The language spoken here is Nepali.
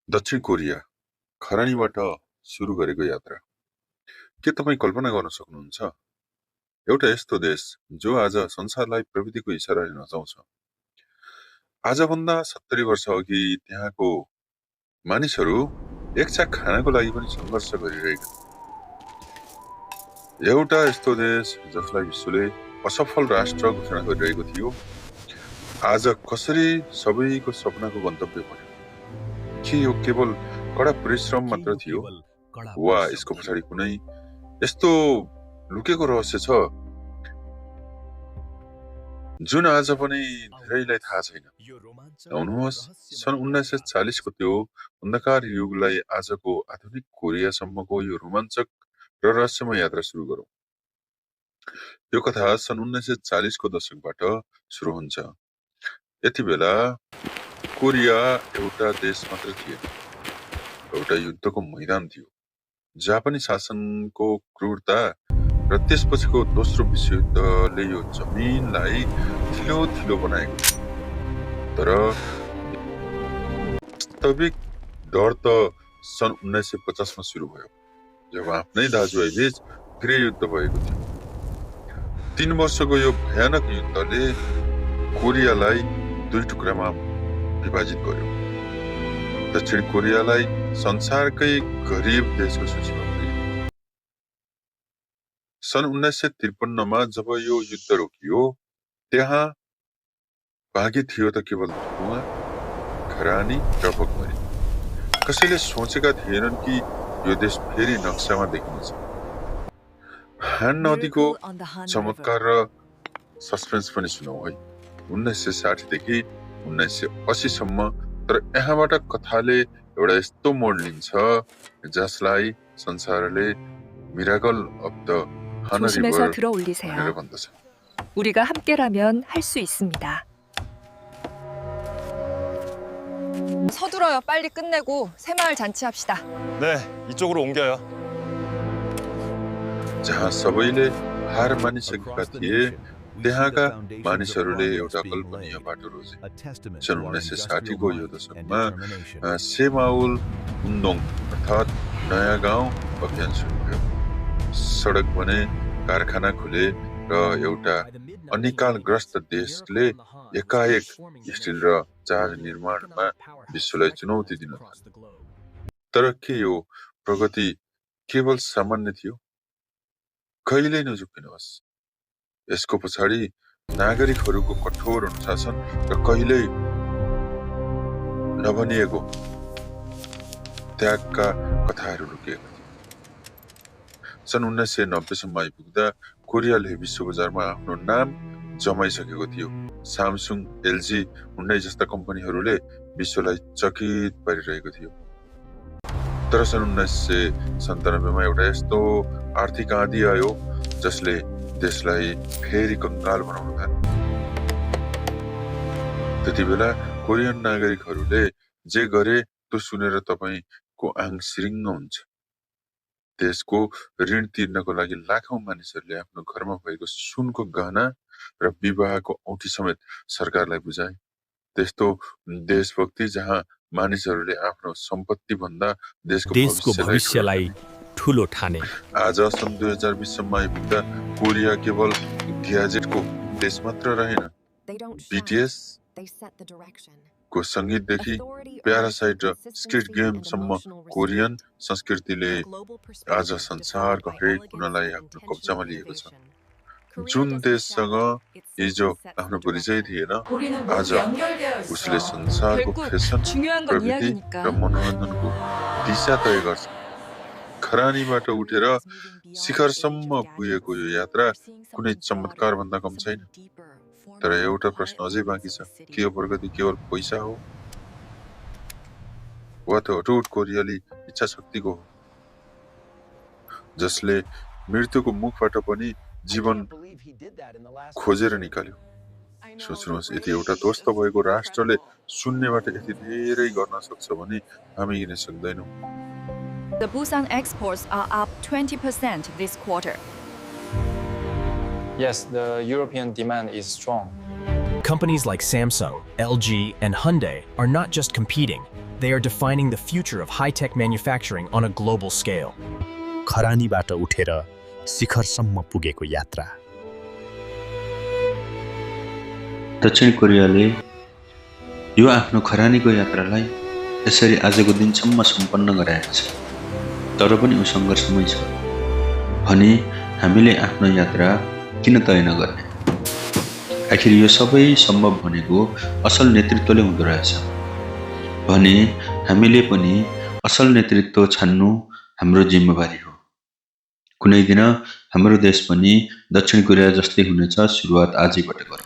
दक्षिण कोरिया खरानीबाट सुरु गरेको यात्रा के तपाईँ कल्पना गर्न सक्नुहुन्छ? एउटा यस्तो देश जो आज संसारलाई प्रविधिको इसाराले नचाउँछ। आजभन्दा 70 वर्ष अघि त्यहाँको मानिसहरू एक छाक खानको लागि पनि सङ्घर्ष गरिरहेका थिए। एउटा यस्तो देश जसलाई विश्वले असफल राष्ट्र घोषणा गरिरहेको थियो, आज कसरी सबैको सपनाको गन्तव्य बन्यो? के यो केवल कडा परिश्रम मात्र थियो वा यसको पछाडि कुनै यस्तो लुकेको रहस्य छ जुन आज पनि धेरैलाई थाहा छैन? आउनुहोस्, सन् 1940 को त्यो अन्धकार युगलाई आजको आधुनिक कोरियासम्मको यो रोमाञ्चक र रहस्यमय यात्रा सुरु गरौँ। यो कथा सन् 1940 को दशकबाट सुरु हुन्छ। यति बेला कोरिया एउटा देश मात्र थिएन, एउटा युद्धको मैदान थियो। जापानी शासनको क्रूरता र त्यसपछिको दोस्रो विश्वयुद्धले यो जमिनलाई थिलो थिलो बनाएको थियो। तर वास्तविक डर त सन् 1950 मा सुरु भयो, जब आफ्नै दाजुभाइ बीच गृहयुद्ध भएको थियो। 3 वर्षको यो भयानक युद्धले कोरियालाई दुई टुक्रामा विभाजित गर्यो। दक्षिण कोरियालाई संसारकै गरिब देशको सूचीमा पुर्यायो। सन् 1953 मा जब यो युद्ध रोकियो, त्यहाँ बाँकी थियो त केवल धुवाँ, खरानी र भोकमरी। कसैले सोचेका थिएनन् कि यो देश फेरि नक्सामा देखिनेछ। हान नदीको चमत्कार र सस्पेन्स पनि सुनौ है। 1960 देखि 1980 सम्म। तर यहाँबाट कथाले एउटा यस्तो मोड लिन्छ जसलाई संसारले मिराकल अफ द हाना 조심해서 리버 들어 올리세요. भनेर भन्दछ। 우리가 함께라면 할 수 있습니다. 서둘러요. 빨리 끝내고 새마을 잔치합시다. 네, 이쪽으로 옮겨요. जहाँ सबैले हार मानिसकेका थिए, त्यहाँका मानिसहरूले एउटा कल्पनीय बाटो रोजे। सन् 1960 को यो दशकमा सेमाउल उन्दोङ अर्थात् नयाँ गाउँ अभियान सुरु भयो। सडक बने, कारखाना खुले र एउटा अनिकालग्रस्त देशले एकाएक स्टिल र जहाज निर्माणमा विश्वलाई चुनौती दिन थाल्यो। तर के यो प्रगति केवल सामान्य थियो? कहिल्यै नझुक्किनुहोस्। यसको पछाडि नागरिकहरूको कठोर अनुशासन र कहिल्यै नभनिएको त्यागका कथाहरू लुकिएका थिए। सन् 1990 सम्म आइपुग्दा कोरियाले विश्व बजारमा आफ्नो नाम जमाइसकेको थियो। सामसुङ, एलजी, हुन्डाई जस्ता कम्पनीहरूले विश्वलाई चकित पारिरहेको थियो। तर सन् 1997 मा एउटा यस्तो आर्थिक आँधी आयो जसले देशलाई फेरि कंगाल बनाउन थाल्यो। त्यति बेला कोरियन नागरिकहरूले जे गरे त्यो सुनेर तपाईको आङ सिरिङ्ग हुन्छ। देशको ऋण तिर्नको लागि लाखौं मानिसहरूले आफ्नो घरमा भएको सुनको गहना र विवाहको औँठी समेत सरकारलाई बुझाए। त्यस्तो देशभक्ति जहाँ मानिसहरूले आफ्नो सम्पत्ति भन्दा देशको भविष्यलाई ठुलो ठाने। आज सन् 2020 सम्म आइपुग्दा कोरिया केवल ग्याजेटको देश मात्र रहेन। बीटीएस को संगीतदेखि प्यारासाइट र स्क्विड गेमसम्म कोरियन संस्कृतिले आज संसारको हरेक कुनालाई आफ्नो कब्जामा लिएको छ। जुन देशसँग हिजो आफ्नो परिचय थिएन, आज उसले संसारको फेसन, प्रविधि र मनोरञ्जनको दिशा तय गर्छ। खरानीबाट उठेर शिखरसम्म पुगेको यो यात्रा कुनै चमत्कार भन्दा कम छैन। तर एउटा प्रश्न अझै बाँकी छ, के यो प्रगति केवल पैसा हो वा त अटुट कोरियाली इच्छा शक्तिको हो, जसले मृत्युको मुखबाट पनि जीवन खोजेर निकाल्यो? सोच्नुहोस्, यदि एउटा ध्वस्त भएको राष्ट्रले शून्यबाट यति धेरै गर्न सक्छ भने हामी किन सक्दैनौँ? The Busan exports are up 20% this quarter. Yes, the European demand is strong. Companies like Samsung, LG, and Hyundai are not just competing, They are defining the future of high-tech manufacturing on a global scale. खरानीबाट उठेर शिखरसम्म पुगेको यात्रा। दक्षिण कोरियाले यो आफ्नो खरानीको यात्रालाई यसरी आजको दिनसम्म सम्पन्न गराएको छ। तर पनि यो सङ्घर्षमै छ। भने हामीले आफ्नो यात्रा किन तय नगर्ने? आखिर यो सबै सम्भव भनेको असल नेतृत्वले हुँदो रहेछ। भने हामीले पनि असल नेतृत्व छान्नु हाम्रो जिम्मेवारी हो। कुनै दिन हाम्रो देश पनि दक्षिण कोरिया जस्तै हुनेछ। सुरुवात आजैबाट गरौँ।